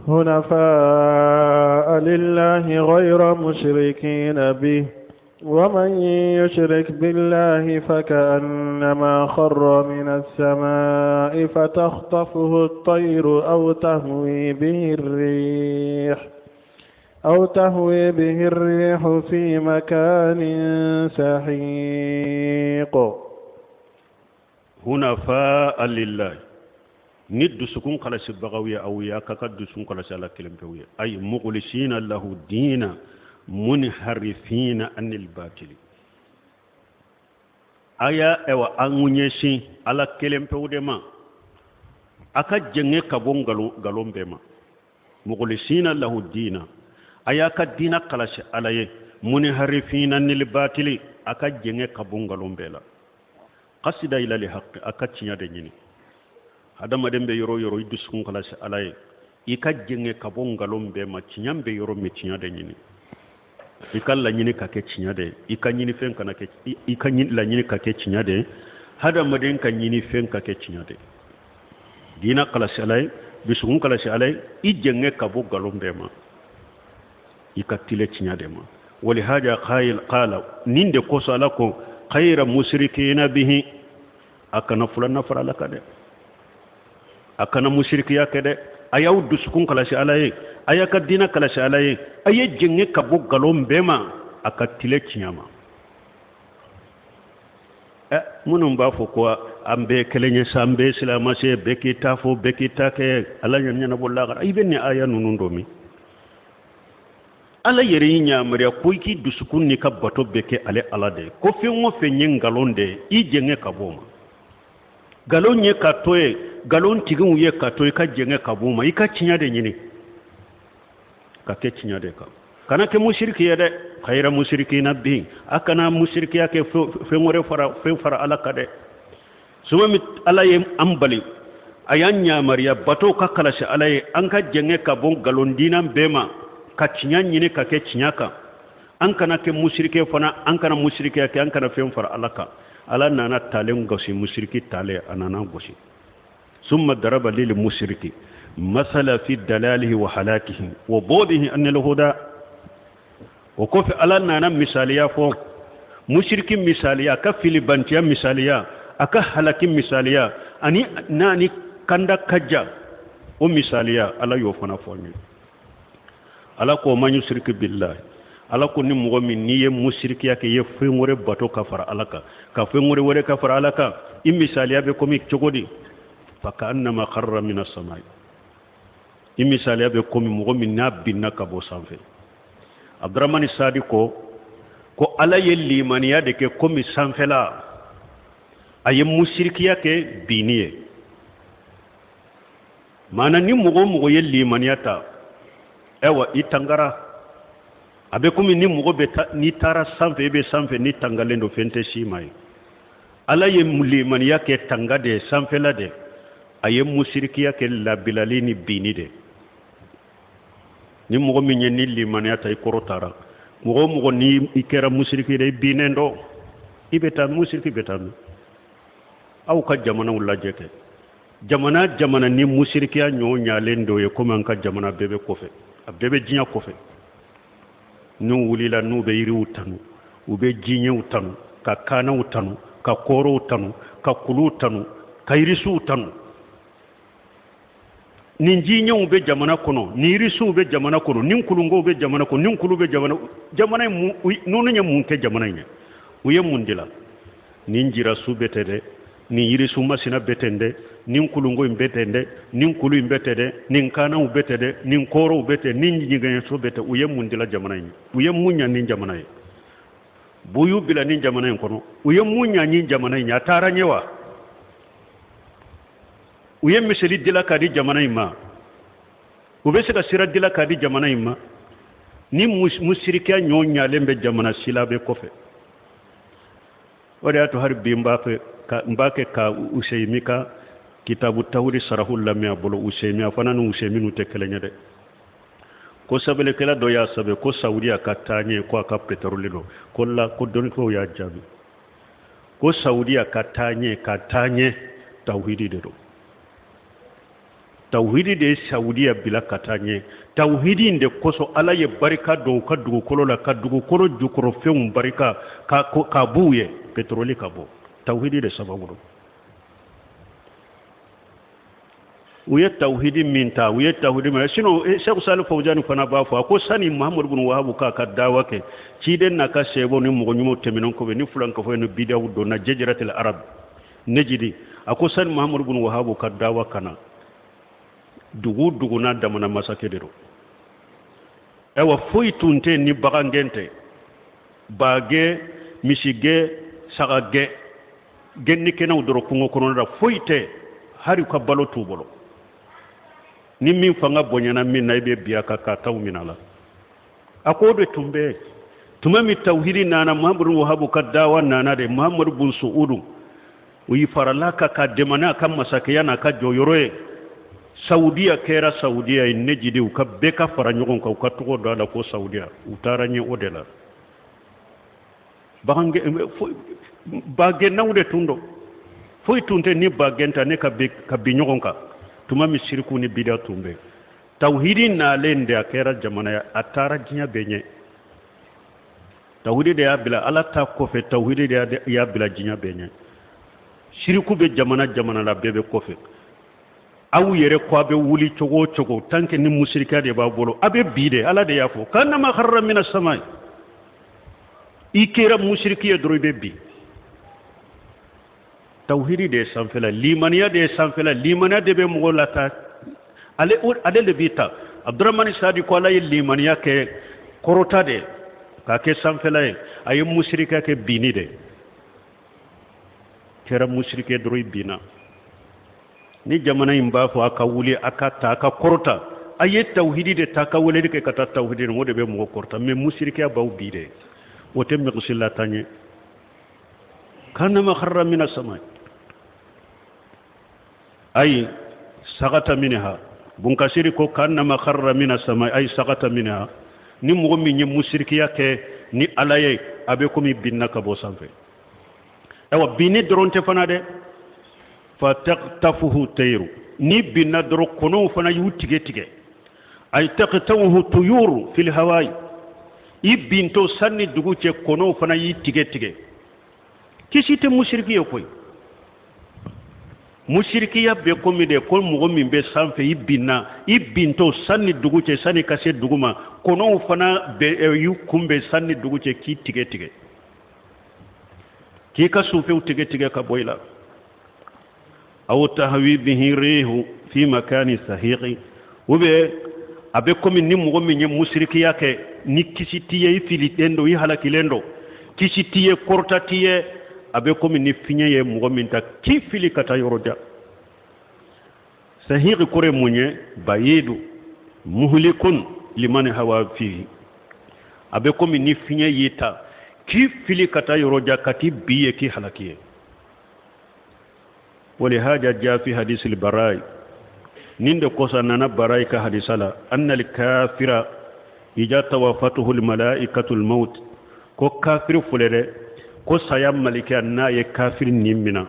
حنفاء لله غير مشركين به ومن يشرك بالله فكأنما خر من السماء فتخطفه الطير أو تهوي به الريح أو تهوي به الريح في مكان سحيق. حنفاء لله ni dusukun kalasibagaw ye aw ye a ka ka dusukun kalasi ala kelen pewu ye ay mukhlisina lahu dina munharifina anil batili a y'a ɛwa an ɲɛsin ala kelen pewu de ma a ka jɛngɛ ka bɔ nkalon bɛɛ ma mukhlisina lahu dina a y'a ka diina kalasi ala ye munharifina anil batili a ka jɛngɛ ka bɔ nkalon bɛɛ la kasida ilal haqi a ka tiɲɛ de ɲini hadamaden bɛ yɔrɔ o yɔrɔ i dusukun kalasi ala ye i ka jɛngɛ ka bɔ nkalon bɛɛ ma tiɲɛ bɛ yɔrɔ min tiɲɛ de ɲini i ka laɲini ka kɛ tiɲɛ de i ka ɲinifɛn kana kɛ i ka laɲini ka kɛ tiɲɛ de hadamaden ka ɲinifɛn ka kɛ tiɲɛ de diina kalasi ala ye dusukun kalasi ala ye i jɛngɛ ka bɔ nkalon bɛɛ ma i ka tile tiɲɛ de ma walihaja qala nin de kosɔn ala ko ghayra musirikina bihi a kana filanan fara ala kan dɛ a kana musirikiya kɛ dɛ a y'aw dusukun kalasi ala ye a y'a ka diina kalasi ala ye a ye jɛngɛ ka bɔ nkalon bɛɛ ma a ka tile tiɲɛ ma ɛ minnu b'a fɔ ko an bɛɛ kelen ye sa an bɛɛ silamɛ se bɛɛ k'i ta fɔ bɛɛ k'i ta kɛ ala ɲɛ ɲɛnabɔ lagara i bɛ nin aya ninnu dɔn min ala yɛrɛ y'i yamaruya ko i k'i dusukun n'i ka bato bɛɛ kɛ ale ala de ye ko fɛn o fɛn ye nkalon de ye i jɛngɛ ka bɔ o ma nkalon ye ka to ye nkalon tigiw ye ka to i ka jɛngɛ ka bɔ o ma i ka tiɲɛ de ɲini ka kɛ tiɲɛ de kan kana kɛ musiriki ye dɛ ghayra musirikina bihi a kana musirikiya kɛ fɛn wɛrɛ fara fɛn fara ala kan dɛ suma min ala ye an bali a y'an yamaruya bato ka kalasi ala ye an ka jɛngɛ ka bɔ nkalon diina bɛɛ ma ka tiɲɛ ɲini ka kɛ tiɲɛ kan an kana kɛ musirike fana an kana musirikiya kɛ an kana fɛn fara ala kan ala nana talen gosi musiriki talen a nana gosi summa daraba lil musiriki masala fi dalalihi wa halakihi wa bu'dihi anil huda o kɔfɛ ala nana misaliya fɔ musiriki misaliya a ka filibantiya misaliya a ka halaki misaliya ani n'a ni kanda ka jan o misaliya ala y'o fana fɔ an ye ala ko man yusiriki billahi ala ko ni mɔgɔ min n'i ye musirikiya kɛ i ye fɛn wɛrɛ bato ka fara ala kan ka fɛn wɛrɛ wele ka fara ala kan i misaliya bɛ komi cogo di fa ka annama kharra mina samai i misaliya bɛ komi mɔgɔ min n'a binna ka bɔ sanfɛ abdramani sadi ko ko ala ye limaniya de kɛ komi sanfɛla a ye musirikiya kɛ binni ye maana ni mɔgɔ o mɔgɔ ye limaniya ta ayiwa i tangara a bɛ komi ni mɔgɔ bɛ n'i taara sanfɛ i bɛ sanfɛ n'i tangalen don fɛn tɛ s'i ma ye ala ye limaniya kɛ tanga de ye sanfɛla de a ye musirikiya kɛ labilali ni binni de ni mɔgɔ min ye ni limaniya ta i kɔrɔtara mɔgɔ o mɔgɔ ni i kɛra musiriki de i binnen dɔ i bɛ taa musiriki bɛ taa min aw ka jamanaw lajɛ kɛ jamana jamana ni musirikiya ɲɔ ɲalen dɔ ye komi an ka jamana bɛɛ bɛ kɔfɛ a bɛɛ bɛ diɲɛ kɔfɛ n'u wulila n'u bɛ yiriw tanu u bɛ jiɲɛw tanu ka kaanaw tanu ka kɔrɔw tanu ka kuluw tanu ka yirisuw tanu nin jiɲɛw bɛ jamana kɔnɔ nin yirisuw bɛ jamana kɔnɔ nin kulunkow bɛ jamana kɔnɔ nin kulu bɛ jamana jamana in ninnu ye mun kɛ jamana in ye u ye mun dilan nin jirasu bɛ ten dɛ nin yirisu masina bɛ ten dɛ nin kulunko in bɛ ten dɛ nin kulu in bɛ ten dɛ nin kaanaw bɛ ten dɛ nin kɔrɔw bɛ ten nin ɲɛgɛnso bɛ ten u ye mun dilan jamana in ye u ye mun ɲa nin jamana ye bu y'u bila nin jamana in kɔnɔ u ye mun ɲa nin jamana in ye a taara ɲɛ wa u ye miseli dila k'a di jamana in ma u bɛ se ka sira dila k'a di jamana in ma ni musirikiya ɲɔ ɲalen bɛ jamana si la bɛ kɔfɛ o de y'a to hali bi n b'a fɛ ka n b'a kɛ ka useyimi ka kitabu tawhidi sarahu lamɛn a bolo useyimi a fana ni useyiminu tɛ kelen ye dɛ ko sɛbɛnnikɛla dɔ y'a sɛbɛn ko saudiya ka taaɲɛ ko a ka petroli don ko la ko dɔnnikɛlaw y'a jaabi ko saudiya ka taaɲɛ ka taaɲɛ tawhidi de don Tawhidi de ye Saudiya bila ka taa ɲɛ. Tawhidi in de kosɔn Ala ye barika don u ka dugukolo la, ka dugukolo jukɔrɔfɛnw barika ka b'u ye, petroli ka bɔ. Tawhidi de sababu don. U ye tawhidi min ta, u ye tawhidi min, sinon Sɛku Sali Fawuzani fana b'a fɔ, a ko sani Muhamadu bin Wahabu k'a ka dawa kɛ, ciden n'a ka sahabaw ni mɔgɔ ɲumanw tɛmɛnen kɔfɛ, ni filankafoya ni bidaw donna jaziratil arab nejidi, a ko sani Muhamadu bin Wahabu ka dawa ka na, dugu dugu n'a damana masakɛ de don. Ayiwa, foyi tun tɛ ni bagangɛn tɛ, bagɛn, misigɛn, sagagɛn, gɛnnikɛnɛw dɔrɔn kungo kɔnɔna la, foyi tɛ, hali u ka balo t'u bolo. Ni min fanga bonyana min na, i bɛ bin a kan k'a taw minɛ a la. A ko o de tun bɛ tuma min tawhidi nana, Muhamadu Wahabu ka dawa nana de, Muhamadu bun Suudu u y'i farala kan k'a dɛmɛ n'a ka masakɛya n'a ka jɔyɔrɔ ye. Saudiya kɛra Saudiya ye nejidi, u ka bɛɛ ka fara ɲɔgɔn kan, u ka tɔgɔ don a la ko Saudiya. U taara ɲɛ o de la. Bagɛnnaw de tun don, foyi tun tɛ ni bagɛn tɛ ne ka bin ɲɔgɔn kan. Tuma min siriku ni bida tun bɛ, tawhidi nalen de, a kɛra jamana ye, a taara diɲɛ bɛɛ ɲɛ. Tawhidi de y'a bila Ala ta kɔfɛ, tawhidi de y'a bila diɲɛ bɛɛ ɲɛ. Siriku bɛ jamana jamana la, bɛɛ bɛ kɔfɛ. Aw yɛrɛ ko a bɛ wuli cogo o cogo, tant que ni musirikiya de b'a bolo, a bɛ bin de. Ala de y'a fɔ ka'annama kharra mina samai. I kɛra musiriki ye dɔrɔn, i bɛ bin. Tawhidi de ye sanfɛla, limaniya de ye sanfɛla, limaniya de bɛ mɔgɔ lataa, ale ale de b'i ta. Abdurahmani Sadi ko Ala ye limaniya kɛ kɔrɔta de k'a kɛ sanfɛla ye, a ye musirikiya kɛ binni de. Kɛra musiriki dɔrɔn, i binna. Ni jamana in b'a fɔ a ka wuli, a ka ta, a ka kɔrɔta, a ye tawhidi de ta, ka weleli kɛ ka taa tawhidi, o de bɛ mɔgɔ kɔrɔta. Mais musirikiya b'aw bin de, o tɛ mɔgɔ si lataa ɲɛ. Ka'annama kharra mina sama ay sagata minha. Bunkasiri ko ka'annama kharra mina sama ay sagata minha. Ni mɔgɔ min ye musirikiya kɛ ni Ala ye, a bɛ komi binna ka bɔ sanfɛ. Ayiwa, binni dɔrɔn tɛ fana dɛ, fataktafuhu tayru, ni binna dɔrɔn, kɔnɔw fana y'u tigɛ tigɛ. Ay taktafuhu tuyuru fil hawaii, i bintɔ sanni dugu cɛ, kɔnɔw fana y'i tigɛ tigɛ. Kisi tɛ musiriki ye koyi. Musirikiya bɛ komi de ko mɔgɔ min bɛ sanfɛ, i binna, i bintɔ sanni dugu cɛ, sanni ka se dugu ma, kɔnɔw fana bɛ y'u kunbɛn sanni dugu cɛ k'i tigɛ tigɛ, k'i ka sufɛw tigɛ tigɛ ka bɔ i la. Aw tahwi bihi rihu fi makani sahiqi, ou bien a bɛ komi ni mɔgɔ min ye musirikiya kɛ, ni kisi t'i ye, i fililen don, i halakilen don, kisi t'i ye, kɔrɔta t'i ye, a bɛ komi ni fiɲɛ ye mɔgɔ min ta k'i fili ka taa yɔrɔ jan. Sahiqi kɔrɔ ye mun ye? Bayidu muhlikun liman hawa fihi. A bɛ komi ni fiɲɛ y'i ta k'i fili ka taa yɔrɔ jan, ka t'i bin yen, k'i halaki yen. Walihaja ja fi hadisil barai, nin de kosɔn nana Barai ka hadisa la, annal kafira ija tawafatuhu malaikatul maut, ko kafiri filɛ dɛ, ko saya malikɛ n'a ye kafiri nin mina,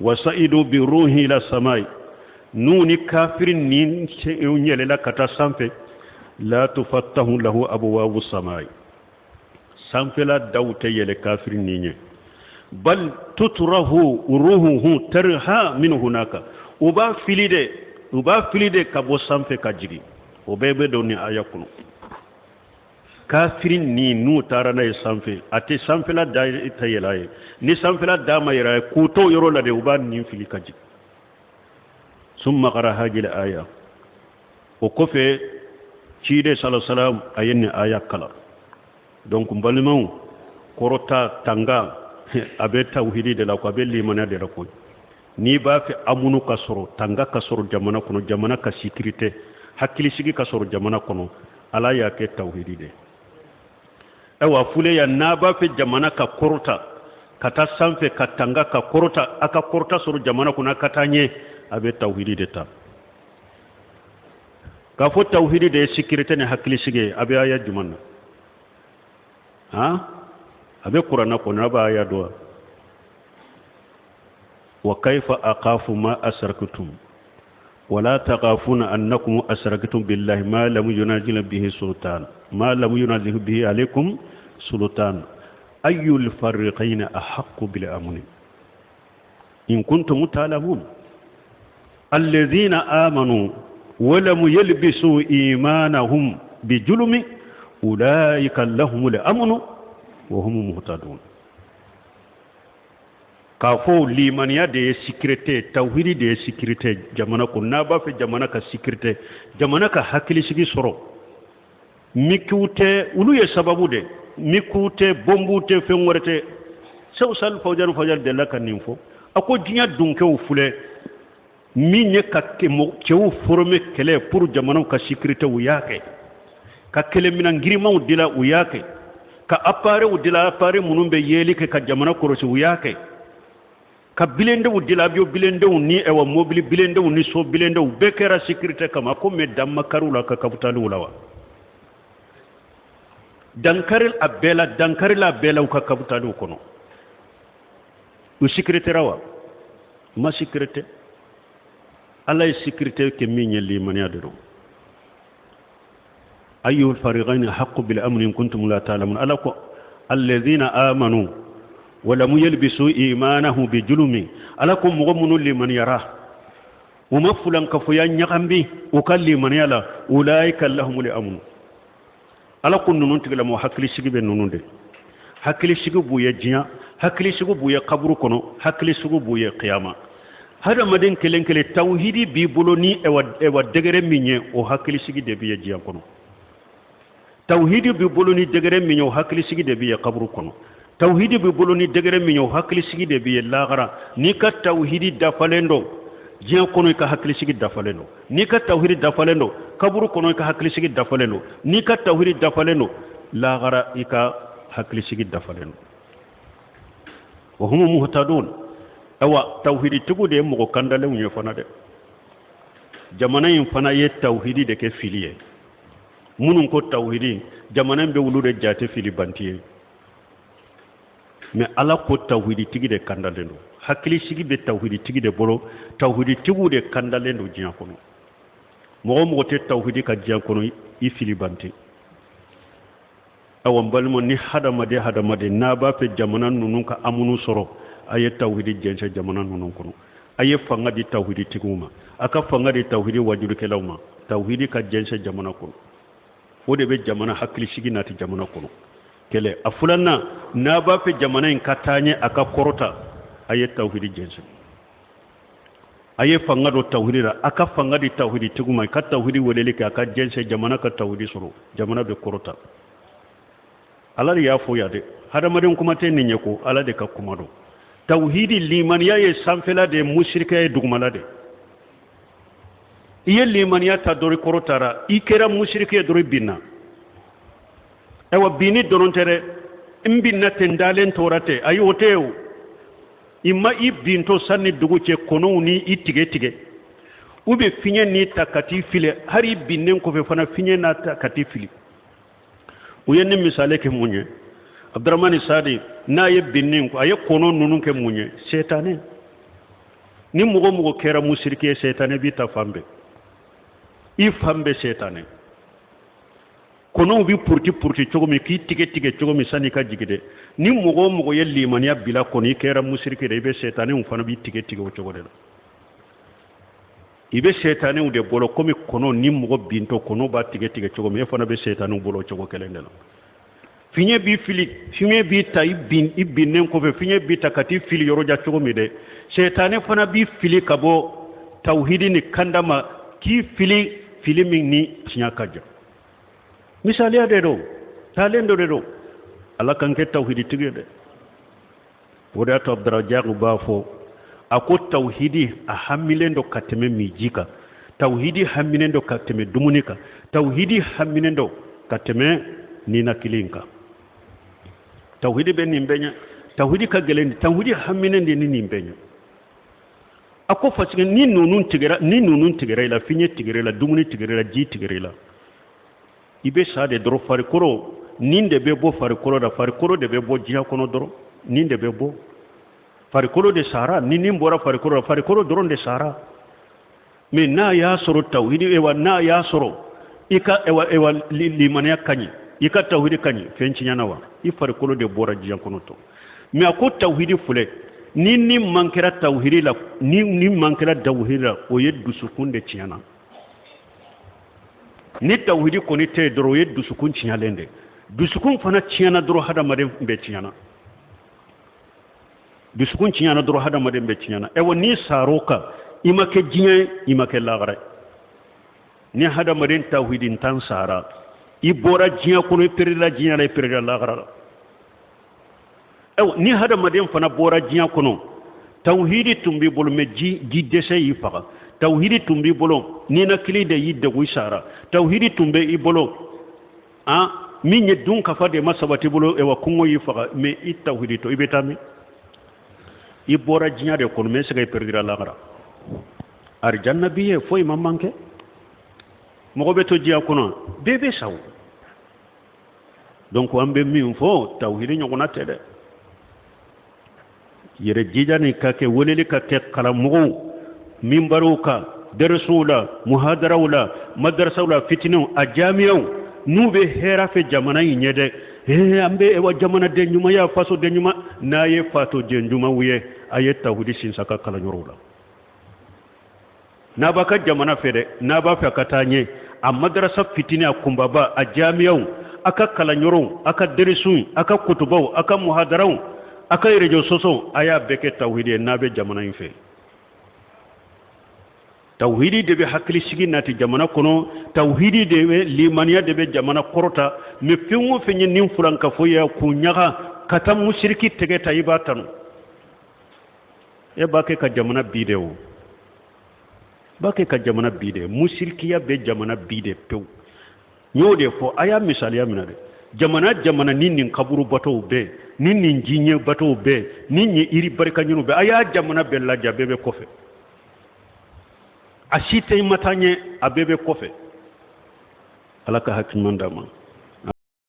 wasaidu bi ruhi ila samai, n'u ni kafiri nin yɛlɛla ka taa sanfɛ, la tufattahu lahu abwabu samai, sanfɛla daw tɛ yɛlɛ kafiri nin ye, bal tutrahu ruhuhu tarha min hunaka, u b'a fili de, u b'a fili de ka bɔ sanfɛ ka jigin. O bɛɛ bɛ don nin aya kɔnɔ. Kafiri ni n'u taara n'a ye sanfɛ, a tɛ sanfɛla da tɛ yɛlɛ a ye. Ni sanfɛla da ma yɛlɛ a ye, k'u to yɔrɔ la de, u b'a nin fili ka jigin. Summa qara hajil aya, o kɔfɛ ciden sala salam a ye nin aya kalan. Donc n balimaw, kɔrɔta tanga a bɛ tawhidi de la ko, a bɛ limaniya de la ko. N'i b'a fɛ amunu ka sɔrɔ, tanga ka sɔrɔ jamana kɔnɔ, jamana ka sécurité, hakilisigi ka sɔrɔ jamana kɔnɔ, Ala y'a kɛ tawhidi de. Ayiwa, fule yan, n'a b'a fɛ jamana ka kɔrɔta ka taa sanfɛ, ka tanga ka kɔrɔta, a ka kɔrɔta sɔrɔ jamana kɔnɔ, a ka taa ɲɛ, a bɛ tawhidi de ta. K'a fɔ tawhidi de ye sécurité ni hakilisigi ye, a bɛ aya jumɛn na? Han, a bɛ kuranna kɔnɔ, a b'a aya dɔn. Wa kaifa akafu ma asraktum. Wala takafuna annakum asraktum billahi ma lam yunazil bihi sultan ma lam yunazil bihi alaykum sultan ayyul fariqayn ahaqqu bil amni in kuntum ta'lamun alladhina amanu wa lam yalbisu imanahum bijulmi ulaika lahumul amnu wa hum muhtadun. K'a fɔ limaniya de ye sécurité, tawhidi de ye sécurité jamana kɔnɔ. N'a b'a fɛ jamana ka sécurité, jamana ka hakilisigi sɔrɔ, mikiw tɛ, olu ye sababu de, mikiw tɛ, bɔnbuw tɛ, fɛn wɛrɛ tɛ. Sɛku Sali Fawzani Fawzani delila ka nin fɔ, a ko diɲɛ dunkɛw filɛ min ye ka cɛw former kɛlɛ pour jamanaw ka sécurité, u y'a kɛ, ka kɛlɛminan girimanw dila, u y'a kɛ, ka appareilw dila, appareil minnu bɛ yeli kɛ ka jamana kɔlɔsi, u y'a kɛ, ka blindéw dila, avion blindéw ni ɛwa mobili blindéw ni so blindéw, bɛɛ kɛra sécurité kama. Ko mais dan ma kari u la ka kapitaliw la wa? Dankari a bɛɛ la, dankari la a bɛɛ la u ka kapitaliw kɔnɔ. U sécurité ra wa? Ma sécurité. Ala ye sécurité kɛ min ye, limaniya de don. Ayyul fariqayni haqqu bil amni in kuntum la ta'lamun. Ala ko alladhina amanu wa lam yalbisu imanahum bi julumi. Ala ko mɔgɔ minnu limaniyara, u ma fulankafoya ɲagami u ka limaniya la, ulaika lahumul amnu. Ala ko ninnu tigilamɔgɔ hakilisigi bɛ ninnu de, hakilisigi b'u ye diɲɛ, hakilisigi b'u ye kaburu kɔnɔ, hakilisigi b'u ye kiyama. Hadamaden kelen kelen, tawhidi b'i bolo ni ɛwa degré min ye, o hakilisigi de b'i ye diɲɛ kɔnɔ. Tawhidi b'i bolo ni degré min ye, o hakilisigi de b'i ye kaburu kɔnɔ. Tawhidi b'i bolo ni degré min ye, o hakilisigi de b'i ye lahara. N'i ka tawhidi dafalen don diɲɛ kɔnɔ, i ka hakilisigi dafalen don. N'i ka tawhidi dafalen don kaburu kɔnɔ, i ka hakilisigi dafalen don. N'i ka tawhidi dafalen don lahara, i ka hakilisigi dafalen don. Wa hum muhtadun. Awa, tawhiditigiw de ye mɔgɔ kandalenw ye fana dɛ. Jamana in fana ye tawhidi de kɛ fili ye. Minnu ko tawhidi, jamana in bɛ olu de jate filibanti ye. Mais Ala ko tawhiditigi de kandalen don, hakilisigi bɛ tawhiditigi de bolo, tawhiditigiw de kandalen don diɲɛ kɔnɔ. Mɔgɔ o mɔgɔ tɛ tawhidi ka diɲɛ kɔnɔ, i filibanti. Awa n balima, ni hadamaden hadamaden n'a b'a fɛ jamana ninnu ka amunu sɔrɔ, a ye tawhidi jɛnsɛn jamana ninnu kɔnɔ. A ye fanga di tawhiditigiw ma, a ka fanga di tawhidi wajulikɛlaw ma. Tawhidi ka jɛnsɛn jamana kɔnɔ, o de bɛ jamana hakilisigi nati jamana kɔnɔ. Kɛlɛ a filanan, n'a b'a fɛ jamana in ka taa ɲɛ, a ka kɔrɔta, a ye tawhidi jɛnsɛn. A ye fanga don tawhidi la, a ka fanga di tawhiditigiw ma, ka tawhidi weleli kɛ, a ka jɛnsɛn, jamana ka tawhidi sɔrɔ, jamana bɛ kɔrɔta. Ala de y'a fɔ yan dɛ, hadamaden kuma tɛ nin ye, ko Ala de ka kuma don. Tawhidi limaniya ye sanfɛla de ye, musirikaya ye dugumala de. I ye limaniya ta dɔrɔn, i kɔrɔtara. I kɛra musiriki ye dɔrɔn, i binna. Ayiwa, binni dɔrɔn tɛ dɛ, n binna ten, n dalen tora ten, ayi, o tɛ o. I ma i bintɔ sanni dugu cɛ, kɔnɔw ni i tigɛ tigɛ, u bɛ fiɲɛ n'i ta ka t'i fili. Hali i binnen kɔfɛ fana, fiɲɛ n'a ta ka t'i fili. U ye nin misali kɛ mun ye? Abdramani Sadi n'a ye binni, a ye kɔnɔ ninnu kɛ mun ye? Sɛtanɛ. Ni mɔgɔ mɔgɔ kɛra musiriki ye, sɛtanɛ b'i ta fan bɛɛ, i fan bɛɛ sɛtanɛ. Kɔnɔw bɛ puruti puruti cogo min, k'i tigɛ tigɛ cogo min sanni i ka jigin dɛ, ni mɔgɔ o mɔgɔ ye limaniya bila kɔni, i kɛra musiriki de, i bɛ sɛtanɛw fana b'i tigɛ tigɛ o cogo de la. I bɛ sɛtanɛw de bolo komi kɔnɔ, ni mɔgɔ bintɔ kɔnɔ b'a tigɛ tigɛ cogo min, e fana bɛ sɛtanɛw bolo o cogo kelen de la. Fiɲɛ b'i fili, fiɲɛ b'i ta, i bin, i binnen kɔfɛ fiɲɛ b'i ta ka t'i fili yɔrɔ jan cogo min dɛ, sɛtanɛ fana b'i fili ka bɔ tawhidi ni kanda ma, k'i fili fili min ni tiɲɛ ka jan. Misaliya de don, taalen dɔ de don. Ala k'an kɛ tawhiditigi ye dɛ. O de y'a to Abdurajak b'a fɔ, a ko tawhidi a hamilen don ka tɛmɛ miji kan, tawhidi haminen don ka tɛmɛ dumuni kan, tawhidi haminen don ka tɛmɛ ninakili kan. Tawhidi bɛ nin bɛɛ ɲɛ, tawhidi ka gɛlɛn, tawhidi haminen de ni nin bɛɛ ɲɛ. A ko parce que ni ninnu tigɛra, ni ninnu tigɛra i la, fiɲɛ tigɛra i la, dumuni tigɛra i la, ji tigɛra i la, i bɛ sa de dɔrɔn. Farikolo nin de bɛ bɔ farikolo la, farikolo de bɛ bɔ diɲɛ kɔnɔ dɔrɔn, nin de bɛ bɔ farikolo de sara. Ni nin bɔra farikolo la, farikolo dɔrɔn de sara. Mais n'a y'a sɔrɔ tawhidi, ewa, n'a y'a sɔrɔ i ka, ewa, ewa, limaniya ka ɲi, i ka tawhidi ka ɲi, fɛn tiɲɛna wa? I farikolo de bɔra diɲɛ kɔnɔ tɔ. Mais a ko tawhidi filɛ, ni ni man kɛra tawhidi la, ni ni man kɛra tawhidi la, o ye dusukun de tiɲɛna. Ni tawhidi kɔni tɛ yen dɔrɔn, o ye dusukun tiɲɛlen de. Dusukun fana tiɲɛna dɔrɔn, hadamaden bɛɛ tiɲɛna. Dusukun tiɲɛna dɔrɔn, hadamaden bɛɛ tiɲɛna. Ɛwa, n'i sar'o kan, i ma kɛ diɲɛ ye, i ma kɛ lagara ye. Ni hadamaden tawhidintan sara, i bɔra diɲɛ kɔnɔ, i perila diɲɛ la, i perila lagara la. Ayiwa, ni hadamaden fana bɔra diɲɛ kɔnɔ, tawhidi tun b'i bolo, mais ji ji dɛsɛ y'i faga. Tawhidi tun b'i bolo, ninakili de y'i degun, i sara. Tawhidi tun bɛ i bolo, an min ye dun kafa de ma sabati bolo, ewa, kɔngɔ y'i faga. Mais i tawhidi to, i bɛ taa min? I bɔra diɲɛ de kɔnɔ, mais est-ce que i perdira lagara? Arijanna b'i ye, foyi ma manqué. Mɔgɔ bɛ to diɲɛ kɔnɔ, bɛɛ bɛ sa o. Donc an bɛ min fɔ, tawhidi ɲɔgɔnna tɛ dɛ. Yɛrɛ jija nin ka kɛ, weleli ka kɛ karamɔgɔw minbariw kan, dɛrɛsow la, muhadaraw la, madarasaw la, fitininw a jamiyaw, n'u bɛ hɛrɛ fɛ jamana in ɲɛ dɛ. Ee, an bɛ, ewa, jamanaden ɲumanya, fasoden ɲuman, n'a ye fasoden ɲumanw ye, a ye tawhidi sinsin ka kalanyɔrɔw la. N'a b'a ka jamana fɛ dɛ, n'a b'a fɛ ka taa ɲɛ, a madarasa fitinin, a kunbaba, a jamiyaw, a ka kalanyɔrɔw, a ka deresiw, a ka kutubaw, a ka muhadaraw, a ka réseaux sociaux, a y'a bɛɛ kɛ tawhidi ye. N'a bɛ jamana in fɛ, tawhidi de bɛ hakilisigi nati jamana kɔnɔ, tawhidi de bɛ limaniya de bɛ jamana kɔrɔta. Mais fɛn o fɛn ye nin furankafo ye k'u ɲaga ka taa musiriki tɛgɛ ta, i b'a tanu, e b'a kɛ ka jamana bi de. O b'a kɛ ka jamana bi de. Musirikiya bɛ jamana bi de pewu. N y'o de fɔ, a y'a misaliya minɛ dɛ. Jamana jamana ni nin kaburu batow bɛɛ, ni nin jinɛ batow bɛɛ, ni nin yiri barika ɲiniw bɛɛ, a y'a jamana bɛɛ lajɛ, a bɛɛ bɛ kɔfɛ. A si tɛ ma taa ɲɛ, a bɛɛ bɛ kɔfɛ. Ala ka hakili ɲuman d'an ma.